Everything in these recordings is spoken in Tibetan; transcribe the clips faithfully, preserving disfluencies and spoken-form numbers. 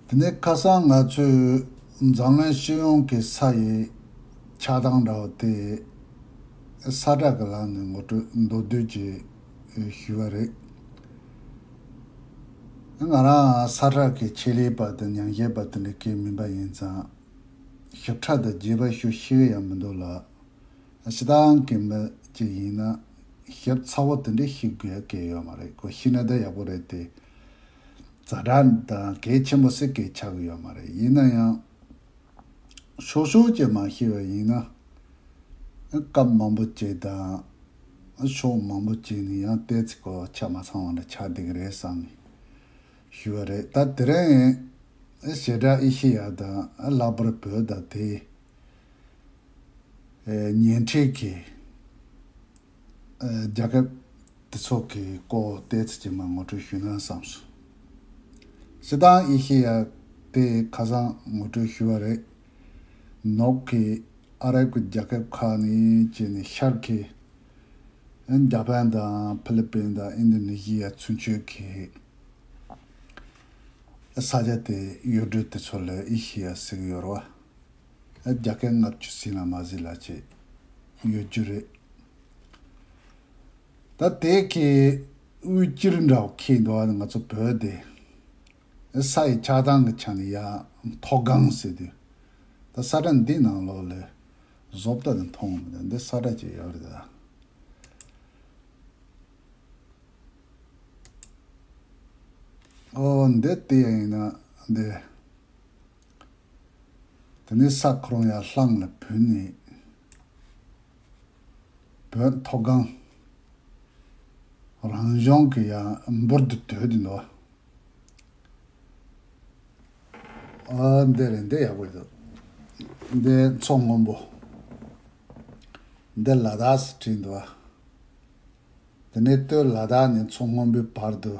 དེ་ནས་ཁ་སང་ང་ཚོས་འཛམ་གླིང་སྤྱི་ཡོངས་ཀྱི་ས་ཡི་ཆགས་སྟངས་འདྲ་བ་དེ་ས་བཀྲ་གི་ལམ་ནས་ངོ་སྤྲོད་མདོར་བསྡུས་ཀྱིས་ཞུས་པ་རེད། ང་རང་ས་བཀྲ་གི་ཆེད་ལས་པ་དང་ཉམས་ཞིབ་པ་དེ་འདྲ་གང་མིན་པ་ཡིན་ཙང་ཞིབ་ཕྲ་དང་རྒྱས་པ་ཞུ་ཤེས་ཀྱི་ཡང་མི་འདུག་ལ། སྤྱིར་བཏང་གི་མི་གཅིག་ཡིན་ན་ཞིབ་ཚགས་པོ་དེ་འདྲ་ཤེས་དགོས་ཀྱི་ཡོད་མ་རེད། ཁོ་ཤེས་ན་ད་ཡག་པོ་རེད་དེ། ཛ་དྲག་དང་གལ་ཆེན་པོ་ཟེར་གྱི་ཆགས་ཀྱི་ཡོད་མ་རེད། ཡིན་ན་ཡང་ཤོག་ཤོག་ཅིག་མ་ཤེས་པ་ཡིན་ན་སྐབས་མང་པོ་ཅིག་དང་ཕྱོགས་མང་པོ་ཅིག་ནས་ཡང་ཏོག་ཙམ་གོ་ཆ་མ་ཚང་བ་འདྲ་ཆགས་བསྡད་ཀྱི་རེད་བསམ་ནས་ཞུས་པ་རེད། ད་དེ་རིང་ཞེ་དྲག་ཨེ་ཤེ་ཡ་དང་ལྷག་པར་བོད་དང་དེའི་ཉེ་འཁྲིས་ཀྱི་རྒྱལ་ཁབ་དེ་ཚོ་གི་སྐོར་ཏོག་ཙམ་ཅིག་མར་ངོ་སྤྲོད་ཞུས་ན་བསམ་སོང་། སྤྱིར་བཏང་ཨེ་ཤེ་ཡ་དེ་ཁ་སང་ངོ་སྤྲོད་ཞུས་པ་རེད། ནུབ་ཀྱི་ཨ་རབ་ཀྱི་རྒྱལ་ཁབ་ཁག་ནས་བྱས་ནས་ཤར་གྱི་འཇར་པན་དང་ཕི་ལི་པིན་དང་ཨིན་དོ་ནེ་ཤི་ཡ་ཚུན་ཆད་ཀྱི་ས་ཆ་དེ་ཡུལ་གྲུ་དེ་ཚོ་ལ་ཨེ་ཤེ་ཡ་ཟེར་གྱི་ཡོད་རེད་བ། རྒྱལ་ཁབ་ལྔ་བཅུ་ཟིན་ལ་མ་ཟིན་ལ་བྱས་ཡོད་རྒྱུ་རེད། ད་དེ་གི་དབུས་དཀྱིལ་འདྲ་བོ་འཁེལ་འདུག་བ། ང་ཚོ་བོད་དེ་ས་ཡི་ཆགས་སྟངས་ཀྱི་ཆ་ནས་ཡ་མཐོ་སྒང་ཟེར་དུས། ད་ས་བཀྲ་འདི་ནང་ལོགས་ལ་བཟོ་ལྟ་དེ་མཐོང་མི་འདུག་འདི་ས་བཀྲ་ཅིག་ཡོད་རེད་ད། ཨོ་འདི་དེ་ཡང་ཡིན་ན་འདི། དེ་ནས་ས་ཁོ་རང་ཡར་ལྷང་ལ་བུད་ནས་བོད་མཐོ་སྒང་རང་བྱུང་གི་ཡང་འབུར་དུ་དོད་དེ་འདུག་ཨ་འདི་རེད། འདི་ཡག་པོ་འདུག་འདི་མཚོ་སྔོན་པོ། འདི་ལ་དྭགས་སུ་བྲིས་འདུག་དེ་ནས་སྟོད་ལ་དྭགས་ནས་མཚོ་སྔོན་པོའི་བར་དུ།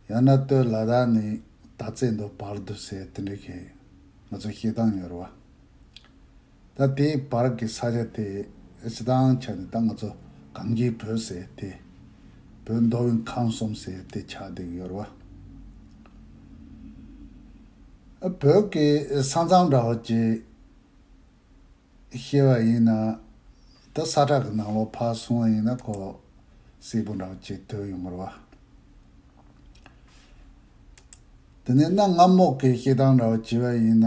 ཡང་ན་སྟོད་ལ་དྭགས་ནས་སྟག་རྩེ་མདོ་བར་དུ་ཟེར་དེ་འདྲ་གི་ང་ཚོ་བཤད་སྟངས་ཡོད་རེད་བ། ད་དེའི་བར་གྱི་ས་ཆ་དེ་སྤྱིར་བཏང་ཆ་ནས་ད་ང་ཚོ་གངས་སྐྱིད་བོད་ཟེར་དེ། བོད་མདོ་དབུས་ཁམས་གསུམ་ཟེར་དེ་ཆགས་བསྡད་ཀྱི་ཡོད་རེད་བ། བོད་ཀྱི་ས་མཚམས་འདྲ་བོ་ཅིག་བཤད་པ་ཡིན་ན། ད་ས་བཀྲ་གི་ནང་ལོགས་ཕར་སོང་བ་ཡིན་ན་ཁོ་གསལ་པོ་འདྲ་བོ་ཅིག་ཐོན་ཡོང་གི་རེད་བ། དེ་ནས་གནའ་སྔ་མོ་གི་བཤད་སྟངས་འདྲ་བོ་བྱས་པ་ཡིན་ན།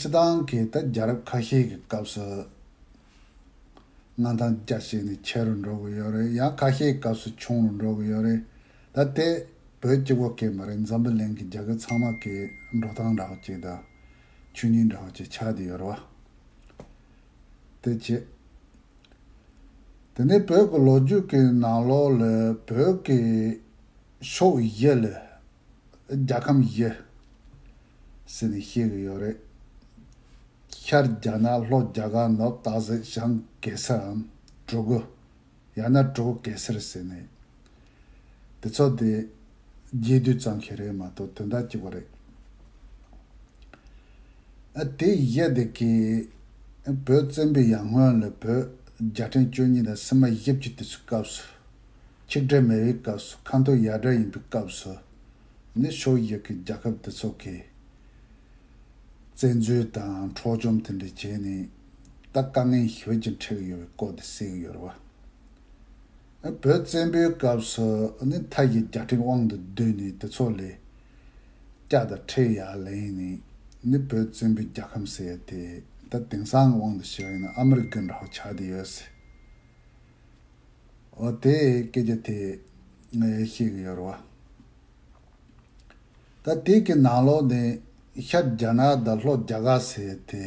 སྤྱིར་བཏང་གི་ད་རྒྱལ་རབས་ཁ་ཤས་ཀྱི་སྐབས་སུ་མངའ་ཐང་རྒྱ་ཆེ་ནས་ཆེ་རུ་འགྲོ་གི་ཡོད་རེད། ཡང་ཁ་ཤས་སྐབས་སུ་ཆུང་རུ་འགྲོ་གི་ཡོད་རེད། ད་དེ་བོད་གཅིག་པོ་གི་མ་རེད། འཛམ་བུ་གླིང་གི་རྒྱལ་ཁབ་ཚང་མ་གི་འགྲོ་སྟངས་འདྲ་བོ་ཅིག་དང་ཆོས་ཉིད་འདྲ་བོ་ཅིག་ཆགས་བསྡད་ཡོད་རེད་བ། དེ་བྱས། དེ་ནས་བོད་ཀྱི་ལོ་རྒྱུས་ཀྱི་ནང་ལོགས་ལ་བོད་ཀྱི་ཕྱོགས་བཞི་ལ་རྒྱལ་ཁམས་བཞི་ཟེར་ནས་བཤད་ཀྱི་ཡོད་རེད། ཤར་རྒྱ་ནག། ལྷོ་རྒྱ་གར། ནུབ་སྟག་གཟིག། བྱང་གེ་སར་འམ་གྲུ་གུ། ཡང་ན་གྲུ་གུ་གེ་སར་ཟེར་ནས། དེ་ཚོ་དེ་རྒྱས་བསྡུས་ཙམ་ཞིག་རེད་མ་གཏོགས་དོན་དག་གཅིག་པ་རེད། ཨ་དེ་བཞི་དེ་གི་བོད་བཙན་པོའི་ཡར་སྔོན་ལ་བོད་རྒྱལ་ཕྲན་བཅུ་གཉིས་དང་སྲིན་མོ་བཞི་བཅུ་དེ་ཚོའི་སྐབས་སུ། ཆིག་སྒྲིལ་མེད་པའི་སྐབས་སུ། ཁ་འཐོར་ཡ་བྲལ་ཡིན་པའི་སྐབས་སུ། ནི་ཕྱོགས་བཞི་གི་རྒྱལ་ཁབ་དེ་ཚོ་གི་བཙན་འཛུལ་དང་འཕྲོག་བཅོམ་དེ་འདྲ་བྱས་ནས་ད་དཀའ་ངལ་ཞེ་པོ་ཅིག་འཕྲད་ཀྱི་ཡོད་པའི་སྐོར་དེ་གསལ་གྱི་ཡོད་རེད་བ། བོད་བཙན་པོའི་སྐབས་སུ་ནི་མཐའ་བཞི་རྒྱལ་ཕྲན་དབང་དུ་བསྡུས་ནས་དེ་ཚོ་ལས་སྐྱ་དང་ཁྲལ་ཡར་ལེན་ནས་ནི་བོད་བཙན་པོའི་རྒྱལ་ཁམས་ཟེར་ཡ་དེ་ད་དེང་སང་གི་དབང་དུ་བྱས་པ་ཡིན་ན་ཨ་མི་རི་ཀ་འདྲ་བོ་ཆགས་བསྡད་ཡོད་ཟེར། འོ་དེ་སྐད་ཆ་དེ་ངས་བཤད་ཀྱི་ཡོད་རེད་བ། ད་དེ་གི་ནང་ལོགས་ནས་ཤར་རྒྱ་ནག་དང་ལྷོ་རྒྱ་གར་ཟེར་དེ་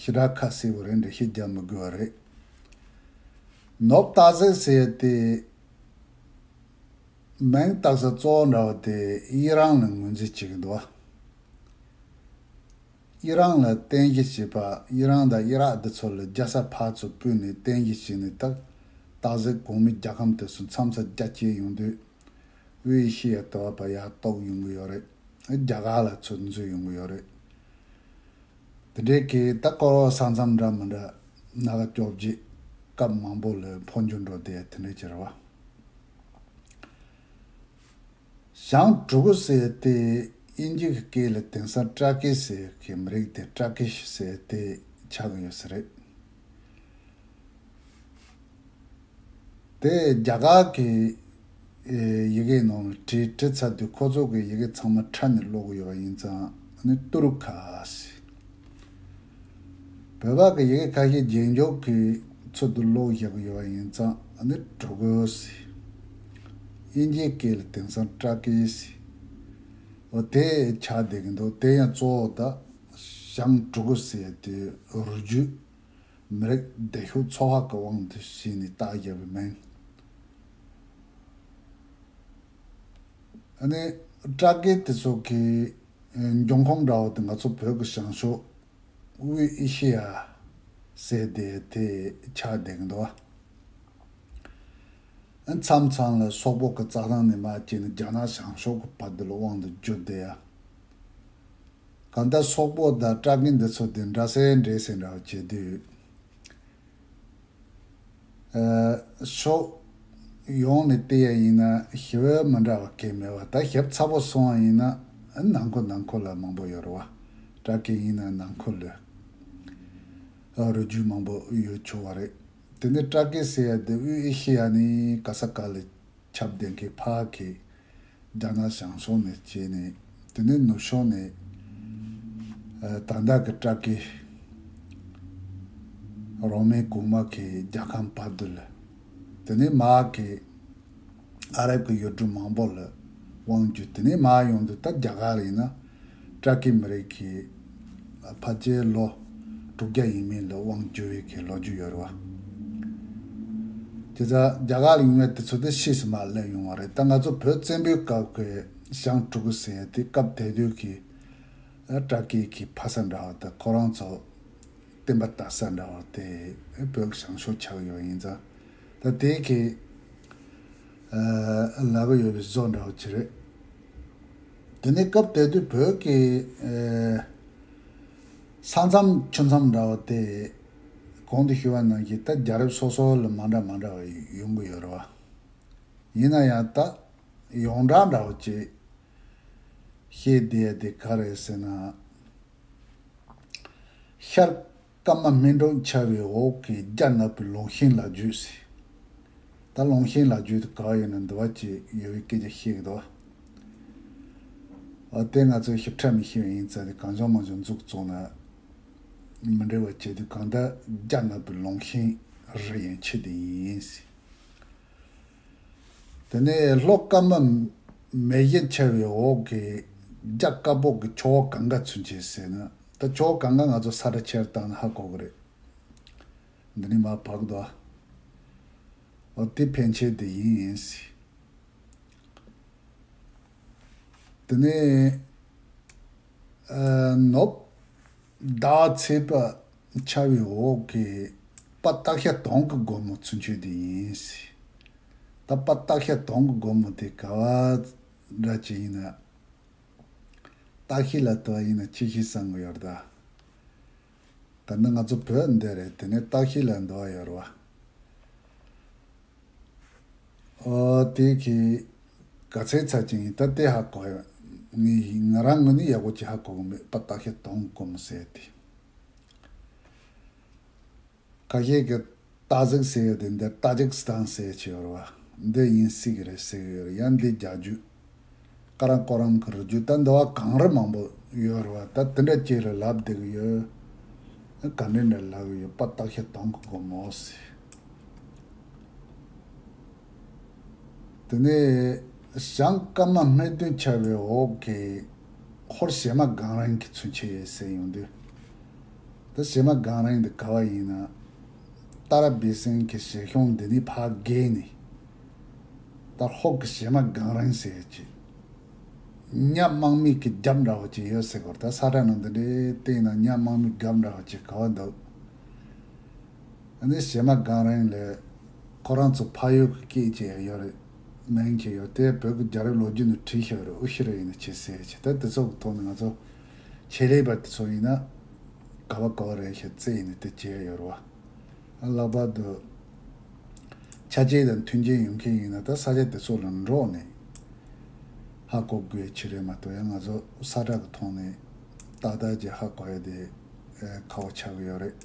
ཞེ་དྲག་ཁ་གསལ་པོ་རེད། འགྲེལ་བཤད་རྒྱག་མི་དགོས་པ་རེད། ནུབ་སྟག་གཟིག་ཟེར་དེ་མིང་བཏགས་ས་གཙོ་བོ་འདྲ་བོ་དེ་ཨི་རན་ལ་ངོས་འཛིན་བྱེད་ཀྱི་འདུག་བ། ཨི་རན་ལ་རྟེན་གཞི་བྱས་པ། ཨི་རན་དང་ཨི་རག་འདི་ཚོ་ལ་རྒྱལ་ས་ཕར་ཚུར་སྤོས་ནས་རྟེན་གཞི་བྱས་ནས་ད་སྟག་གཟིག་གོང་མའི་རྒྱལ་ཁམས་དེ་ཚོ་མཚམས་མཚམས་རྒྱ་བསྐྱེད་ཡོང་དུས་དབུས་ཨེ་ཤི་ཡ་ལྟེ་བ་བར་ཡར་གཏོར་ཡོང་གི་ཡོད་རེད། རྒྱ་གར་ལ་ཚུར་འཛུལ་ཡོང་གི་ཡོད་རེད། དེ་འདྲའི་གི་ད་སྐོར་ས་མཚམས་འདྲ་མི་འདྲ་སྣ་ཁ་བཅོ་བརྒྱད་སྐབས་མང་པོ་ལ་འཕོ་འགྱུར་འགྲོ་བསྡད་དེ་འདྲའི་ཅིག་རེད་བ། ཞང་ཕྲུ་གུ་ཟེར་དེ་དབྱིན་ཇི་གི་སྐད་ལ་དེང་སང་ཀྲ་ཀི་ཟེར་གི་མི་རིགས་དེ་ཀྲ་ཀི་ཟེར་དེ་ཆགས་ཡོད་ས་རེད། དེ་རྒྱ་གར་གི་ཨེ་ཡི་གེ་ནང་ལ་བྲིས་བྲིས་ཚར་དུས་ཁོ་ཚོ་གི་ཡི་གེ་ཚང་མ་ཕྲལ་ནས་ཀློག་གི་ཡོད་པ་ཡིན་ཙང་ནི་ཏུ་རུ་ཁ་ཟེར། བོད་པ་གི་ཡི་གེ་ཁ་ཤས་རྗེས་འཇུག་གི་ཚུལ་དུ་ཀློག་བཞག་གི་ཡོད་པ་ཡིན་ཙང་ནི་ཕྲུ་གུ་ཟེར། དབྱིན་ཇིའི་སྐད་ལ་དེང་སང་ཀྲ་ཀི་ཟེར། འོ་དེ་ཆགས་བསྡད་ཀྱི་འདུག་དེ་ཡང་གཙོ་བོ་ད་ཞང་ཕྲུ་གུ་ཟེར་དེ་རུས་རྒྱུད། མི་རིགས་སྡེ་ཤོག་ཚོ་བ་གི་དབང་དུ་བྱས་ནས་བཏགས་བཞག་པའི་མིང་། ཨ་ནི་ཀྲ་ཀི་དེ་ཚོ་གི་འབྱུང་ཁུངས་འདྲ་བོ་དེ་ང་ཚོ་བོད་ཀྱི་བྱང་ཕྱོགས་དབུས་ཨེ་ཤེ་ཡ་ཟེར་དེ་དེ་ཆགས་བསྡད་ཀྱི་འདུག་ཨ་མཚམས་མཚམས་ལ་སོག་པོ་གི་རྩྭ་ཐང་ནས་མར་སྐྱེས་ནས་རྒྱ་ནག་བྱང་ཕྱོགས་ཀྱི་བར་དུ་ལ་དབང་དུ་བསྒྱུར་བསྡད་ཡ། གང་ལྟར་སོག་པོ་དང་ཀྲ་ཀི་འདི་ཚོ་དེ་འདྲ་སེ་འདྲེས་སེ་འདྲ་བ་བྱེད་དུས། ཨ་ཕྱོགས་ཡོངས་ནས་བལྟས་ཡ་ཡིན་ན་ཞི་བའི་མི་འདྲ་བ་གང་མེད་པ་ད་ཞིབ་ཚགས་པོ་སོང་བ་ཡིན་ན་ནང་ཁུལ་ནང་ཁུལ་ལ་མང་པོ་ཡོད་རེད་བ། ཀྲ་ཀི་ཡིན་ན་ནང་ཁུལ་ལ་རུས་རྒྱུད་མང་པོ་ཡོད་ཆོག་པ་རེད། དེ་ནས་ཀྲ་ཀི་ཟེར་ཡ་དེ་དབུས་ཨེ་ཤེ་ཡ་ནས་ག་ས་ག་ལ་ཁྱབ་བསྡད་མཁན་ཕར་གི་རྒྱ་ནག་བྱང་ཕྱོགས་ནས་བྱས་ནས་དེ་ནས་ནུབ་ཕྱོགས་ནས་ཨ་ད་ལྟ་གི་ཀྲ་ཀི་རོ་མན་གོང་མ་གི་རྒྱལ་ཁམས་བར་དུ་ལ་དེ་ནས་མར་གི་ཨ་རབ་ཀྱི་ཡུལ་གྲུ་མང་པོ་ལ་དབང་བསྒྱུར། དེ་ནས་མར་ཡོང་དུས་ད་རྒྱ་གར་ལ་ཡིན་ན་ཀྲ་ཀི་མི་རིགས་ཀྱི་ཕལ་ཆེར་ལོ་དྲུག་བརྒྱ་ཡས་མས་ལ་དབང་བསྒྱུར་བའི་གི་ལོ་རྒྱུས་ཡོད་རེད་བ། དེ་ཚ་རྒྱ་གར་ལ་ཡོང་བའི་དུས་ཚོད་དེ་ཕྱིས་སུ་མར་སླེབས་ཡོང་བ་རེད། ད་ང་ཚོ་བོད་བཙན་པོའི་སྐབས་ཀྱི་ཞང་ཕྲུ་གུ་ཟེར་ཡ་དེ་སྐབས་དེ་དུས་ཀྱི་ཨ་ཀྲ་ཀི་གི་ཕ་ས་འདྲ་བ་དང་ཁོ་རང་ཚོ་བསྟན་པ་དར་ས་འདྲ་བ་དེ་བོད་ཀྱི་བྱང་ཕྱོགས་ཆགས་ཡོད་པ་ཡིན་ཙང་། ད་དེ་གི་ཨ་ལབ་ཀྱི་ཡོད་པའི་བཟོ་འདྲ་བོ་ཅིག་རེད། དེ་ནས་སྐབས་དེ་དུས་བོད་ཀྱི་ཨ་ས་མཚམས་ཆུ་མཚམས་འདྲ་བོ་དེ་གོང་དུ་ཞུས་པ་ནང་བཞིན་ད་རྒྱལ་རབས་སོ་སོ་ལ་མ་འདྲ་མ་འདྲ་བ་ཡོང་གི་ཡོད་རེད་བ། ཡིན་ན་ཡང་ད་ཡོངས་གྲགས་འདྲ་བོ་ཅིག་བཤད་བསྡད་ཡ་དེ་ག་རེ་ཟེར་ན། ཤར་ཀརྨ་སྨད་སྒྲོན་འཆར་བའི་འོག་གི་རྒྱ་ནག་པའི་ལུང་ཤིང་ལ་བརྒྱུད་ཟེར། ད་ལུང་ཤིང་ལ་བརྒྱུད་དུ་ག་བ་ཡོད་ན་འདི་བ་ཅིག་ཡོད་པའི་སྐད་ཆ་བཤད་ཀྱི་འདུག་འོ་དེ་ང་ཚོས་ཞིབ་ཕྲ་མི་ཤེས་པ་ཡིན་ཙང་དེ་གང་བྱུང་མང་བྱུང་མཛུབ་བཙུགས་ན་མི་འགྲིག་པ་བྱེད་དུས་གང་ལྟར་རྒྱ་ནག་པའི་ལུང་ཤིང་རི་ཡན་ཆད་དེ་ཡིན་ཟེར། དེ་ནས་ལྷོ་ཀརྨ་མེ་བཞི་འཆར་བའི་འོག་གི་རྒྱ་དཀར་པོ་གི་ཆུ་བོ་གངྒཱ་ཚུན་ཆད་ཟེར་ན། ད་ཆུ་བོ་གངྒཱ་ང་ཚོ་ས་ཁྲ་ཆེར་བཏང་ན་ཧ་གོ་གི་རེད། འདི་ནས་མར་བབས་འདུག་འོ་དེ་ཕན་ཆད་དེ་ཡིན་ཡིན་ཟེར། དེ་ནས་ཨ་ནོབ་ཟླ་བ་ཚེས་པ་འཆར་བའི་འོག་གི་དཔལ་སྟག་ཤར་དོང་གི་སྒོ་མོ་ཚུན་ཆད་དེ་ཡིན་ཟེར། ད་དཔལ་སྟག་ཤར་དོང་གི་སྒོ་མོ་དེ་ག་བ་འདྲ་ཅིག་ཡིན་ན། སྟག་ཤར་ལ་འདུག་པ་ཡིན་ན་ཅི་ཞིག་བསམ་གི་ཡོད་རེད་ད། ད་ནི་ང་ཚོ་བོད་འདི་རེད། དེ་ནས་སྟག་ཤར་ལ་འདུག་པ་ཡོད་རེད་བ། ཨོ་དེ་གི་ག་ཚད་ཚ་ཅིང་ད་དེ་ཧ་གོ་ཡ། ངས་ང་རང་ངོས་ནས་ཡག་པོ་ཅིག་ཧ་གོ་གི་མེད་པ། སྟག་ཤར་དོང་སྒོ་མོ་ཟེར་དེ། ཁ་ཤས་ཀྱི་སྟག་གཟིག་ཟེར་ཡ་དེ་འདི་ཏ་ཇིག་སི་ཐན་ཟེར་ཅིག་ཡོད་རེད་བ། འདི་ཡིན་སྲིད་ཀྱི་རེད་ཟེར་གི་ཡོད་རེད། ཡང་འདི་རྒྱ་རྒྱུད། ཀ་རམ་ཀོ་རམ་གྱི་རུས་རྒྱུད་ད་འདི་བ་གངས་རི་མང་པོ་ཡོད་རེད་བ། ད་དེ་འདྲ་ཅིག་ལ་ལབ་བསྡད་ཀྱི་ཡོད། ག་འདྲ་འདྲ་ལབ་ཀྱི་ཡོད་པ། སྟག་ཤར་དོང་གི་སྒོ་མོ་ཟེར། དེ་ནས་ཞང་ཀརྨ་སྨད་སྟོད་འཆར་བའི་འོག་གི་ཧོར་བྱེ་མ་སྒང་རིང་གི་ཚུན་ཆད་ཟེར་ཡོང་དུས། ད་བྱེ་མ་སྒང་རིང་འདི་ག་བ་ཡིན་ན། སྟག་ར་སྦས་སེང་གི་བྱེ་ཤོང་འདི་ནས་ཕར་བརྒལ་ནས། ད་ཧོར་གྱི་བྱེ་མ་སྒང་རིང་ཟེར་གྱི། ཉ་དམག་མི་གི་རྒྱབ་འདྲ་བོ་ཅིག་ཡོད་ཟེར་གོ། ད་ས་ཁྲ་ནང་འདི་འདྲའི་སྟེང་ན་ཉ་དམག་མི་རྒྱབ་འདྲ་བོ་ཅིག་ག་བ་འདུག་ཨ་ནི་བྱེ་མ་སྒང་རིང་ལ་ཁོ་རང་ཚོ་ཕ་ཡུལ་གྱི་སྐད་ཅིག་ཡང་ཡོད་རེད། མིང་ཅིག་ཡོད་དེ། བོད་ཀྱི་རྒྱལ་རབས་ལོ་རྒྱུས་ནང་བྲིས་ཤག་རེད། ཨུ་ཤི་ར་ཡིན་ན་ཆི་ཟེར་ཅིག་ད་དེ་ཚོ་གི་ཐོག་ནས་ང་ཚོ་ཆེད་ལས་པ་དེ་ཚོ་ཡིན་ན་ག་བ་ག་བ་རེད་ཤག་བཙལ་ཡིན་ན་དེ་བྱེད་ཡ་ཡོད་རེད་བ། ཨ་ལྷག་པར་དུ་ཆ་རྐྱེན་དང་མཐུན་རྐྱེན་ཡོད་མཁན་ཡིན་ན་ད་ས་ཆ་དེ་ཚོ་ལ་འགྲོ་ནས། ཧ་གོ་དགོས་ཆེ་རེད་མ་གཏོགས། ཡང་ང་ཚོ་ས་ཁྲ་གི་ཐོག་ནས་ཏག་ཏག་ཅིག་ཧ་གོ་ཡ་དེ་ཨེ་ཁག་པོ་ཆགས་ཀྱི་ཡོད་རེད།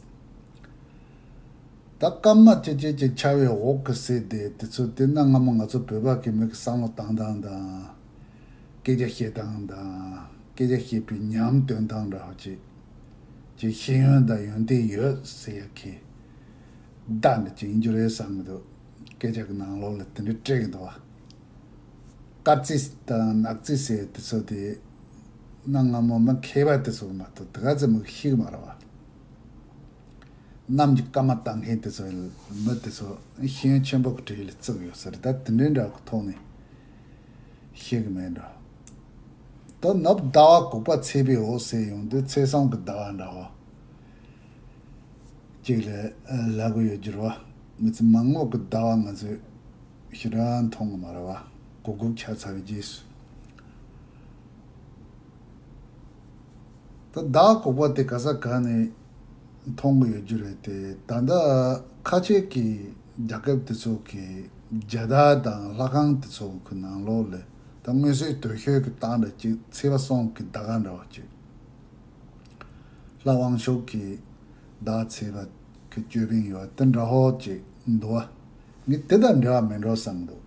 ད་སྐར་མ་ཅི་ཅི་ཅི་འཆར་བའི་འོག་གི་ཟེར་དེ་དེ་ཚོ་དེ་གནའ་སྔ་མོ་ང་ཚོ་བོད་པ་གི་མི་གི་བསམ་བློ་བཏང་སྟངས་དང་། སྐད་ཆ་བཤད་སྟངས་དང་། སྐད་ཆ་བཤད་པའི་ཉམས་སྟོན་སྟངས་འདྲ་བ་ཅིག་ཅིག་ཤེས་ཡོན་དང་ཡོན་ཏན་ཡོད་ཟེར་ཡ་གི་བརྡ་འདི་ཅིག་ཡིན་རྒྱུ་རེད་བསམ་གི་འདུག་སྐད་ཆ་གི་ནང་ལོགས་ལ་དེ་འདྲ་སྤྲད་གི་འདུག་བ། སྐར་རྩིས་དང་ནག་རྩིས་ཟེར་དེ་ཚོ་དེ་གནའ་སྔ་མོ་མི་མཁས་པ་དེ་ཚོ་མ་གཏོགས་དེ་ག་ཚོད་མི་ཤེས་གི་མ་རེད་བ། གནམ་གྱི་སྐར་མ་བལྟ་མཁན་དེ་ཚོ་མི་དེ་ཚོ་ཤེས་ཡོན་ཆེན་པོ་གི་གྲས་ལ་བརྩི་གི་ཡོད་ས་རེད། ད་དེ་འདྲའི་འདྲ་གི་ཐོག་ནས་ཤེས་གི་མེད་འགྲོ། ད་ནུབ་ཟླ་བ་དགུ་པ་ཚེས་པའི་འོག་ཟེར་ཡོང་དུས་ཚེས་གསུམ་གི་ཟླ་བ་འདྲ་བོ་གཅིག་ལ་ལབ་གི་ཡོད་རྒྱུ་རེད་བ། མི་ཚེ་མ་འོངས་ཀྱི་ཟླ་བ་ང་ཚོས་ཞེ་དྲག་མཐོང་གི་མ་རེད་བ། གུག་གུག་ཆགས་ཚར་བའི་རྗེས་སུ། ད་ཟླ་གུག་པ་དེ་ག་ས་ག་ནས་མཐོང་གི་ཡོད་རྒྱུ་རེད་དེ། ད་ལྟ་ཁ་ཆེ་གི་རྒྱལ་ཁབ་དེ་ཚོ་གི་རྒྱལ་དར་དང་ལྷ་ཁང་དེ་ཚོ་གི་ནང་ལོགས་ལ་ད་སྔོན་སྲོལ་དུས་ཤོད་ཀྱི་སྟངས་འདྲ་ཅིག་ཚེས་པ་གསུམ་གི་ཟླ་སྐར་འདྲ་བ་ཅིག་ལྷ་དབང་ཕྱུག་གི་ཟླ་ཚེས་པ་གི་ཅོད་པན་ཡོད་དེ་འདྲ་ཧོ་ཅིག་འདུག་བ། ངས་དེ་དང་འབྲེལ་བ་མེད་འགྲོ་བསམ་འདུག་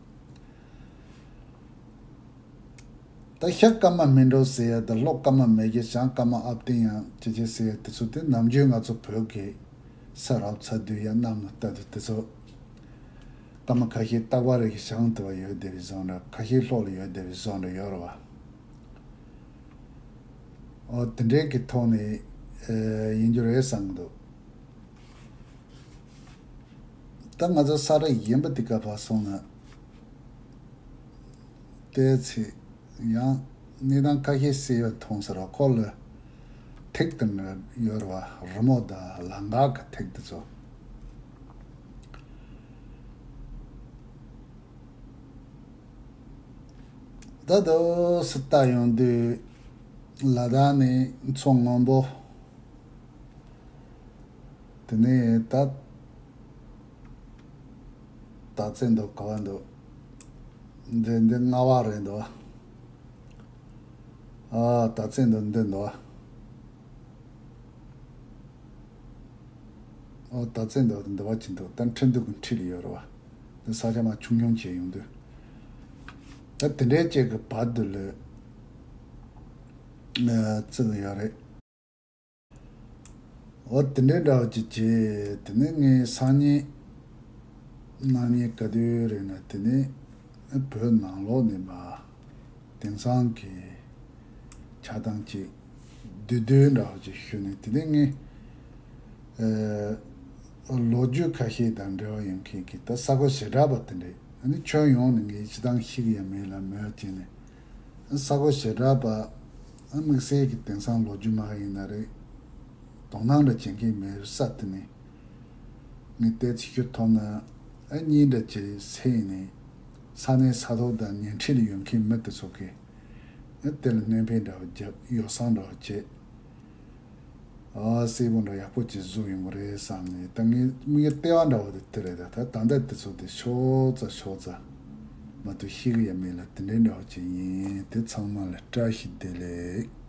ད་ཤ་སྐར་མ་སྨིན་གྲོལ་ཟེར་ཡ་དང་ལྷོ་སྐར་མ་མེ་བརྒྱད་བྱང་སྐར་མ་ཨབ་ཏིང་ཡང་ཅི་ཅི་ཟེར་ཡ་དེ་ཚོ་དེ་ནམ་རྒྱུན་ང་ཚོ་བོད་ཀྱི་ས་རབ་ཚ་དུས་ཡ་གནམ་ལ་ལྟ་དུས་དེ་ཚོ་སྐར་མ་ཁ་ཤས་རྟག་པར་རེ་བཞེངས་ཐུབ་པ་ཡོད་བསྡད་པའི་བཟོ་འདྲ། ཁ་ཤས་ལྷོ་ལ་ཡོད་བསྡད་པའི་བཟོ་འདྲ་ཡོད་རེད་བ། ཨོ་དེ་འདྲའི་གི་ཐོག་ནས་ཨེ་ཡིན་རྒྱུ་རེད་བསམ་གི་འདུག་ད་ང་ཚོ་ས་ར་ཡིན་པ་འདི་ག་བ་སོང་ན་ལྟས་ཚེ་ཡང་གནས་སྟངས་ཁ་ཤས་གསལ་བ་མཐོང་ས་ར་ཁོ་ལ་ཐིག་དེ་འདྲ་ཡོད་རེད་བ། རི་མོ་དང་ལམ་ཁ་གི་ཐིག་དེ་ཚོ། ད་དུ་སི་ལྟ་ཡོང་དུས་ལ་དྭགས་ནས་མཚོ་སྔོན་པོ། དེ་ནས་ད་ད་ཚེ་འདུག་ག་བ་འདུག་འདི་འདི་རྔ་བ་རེད་འདུག་ཨ་ད་ཚེ་འདུག་འདི་འདུག་ཨོ་ད་ཚེ་འདུག་འདི་བ་ཅི་འདུག་ད་ཁྲིན་ཏུའུ་གི་འཁྲིས་ལ་ཡོད་རེད་བ། འདི་ས་ཆ་མ་ཆུང་ཆུང་བྱས་ཡོང་དུས་ད་དེ་འདྲའི་ཅིག་གི་བར་དུ་ལ་བརྩི་གི་ཡོད་རེད། འོ་དེ་འདྲའི་འདྲ་བ་ཅིག་བྱས། དེ་ནས་ངའི་སང་ཉིན་གནངས་ཉིན་ག་དུས་རེད་ན་དེ་ནས་བོད་ནང་ལོགས་ནས་མ་དེང་སང་གི་ཆགས་སྟངས་ཅིག་བསྡུས་བསྡུས་འདྲ་བ་ཅིག་ཞུས་ནས། དེ་ནས་ངས་ཨ་ལོ་རྒྱུས་ཁ་ཤས་དང་འབྲེལ་བ་ཡོད་མཁན་གྱི་ད་ས་གོ་ཞེ་དྲག་པ་དེ་འདྲས། ཨ་ནི་ཁྱོན་ཡོངས་ནས་ངས་སྤྱི་བཏང་ཤེས་ཀྱི་ཡ་མེད་ལ་མོས་བྱས་ནས། ས་གོ་ཞེ་དྲག་པ་དམིགས་བསལ་གྱི་དེང་སང་ལོ་རྒྱུས་མ་ཡིན་ན་རེད། དོ་སྣང་འདྲ་བྱེད་མཁན་མེད་ས་དེ་ནས་ངས་བལྟས་ཚེ་ཞུ་ཐུབ་ན་ཨ་གཉིས་འདྲ་བྱས་སེ་ནས་ས་གནས་ས་ཐོག་དང་ཉེ་འཁྲིས་ལ་ཡོད་མཁན་མི་དེ་ཚོ་གིས་ཨ་དེ་ལ་སྣོན་ཕན་འདྲ་བ་བརྒྱབ། ཡོ་བསྲང་འདྲ་བ་བྱས། ཨ་གསལ་པོ་འདྲ་ཡག་པོ་ཅིག་བཟོ་ཡོང་གི་རེད་བསམ་ནས། ད་ངའི་དམིགས་ཡུལ་ལྟེ་བ་འདྲ་བོ་དེ་དེ་རེད། ད་ད་ལྟ་དེ་ཚོ་དེ་ཤོག་ཙ་ཤོག་ཙ་མ་གཏོགས་ཤེས་ཀྱི་ཡ་མེད་ལ་དེ་འདྲའི་འདྲ་བོ་ཅིག་ཡིན། དེ་ཚང་མ་ལ་བཀྲ་ཤིས་བདེ་ལེགས།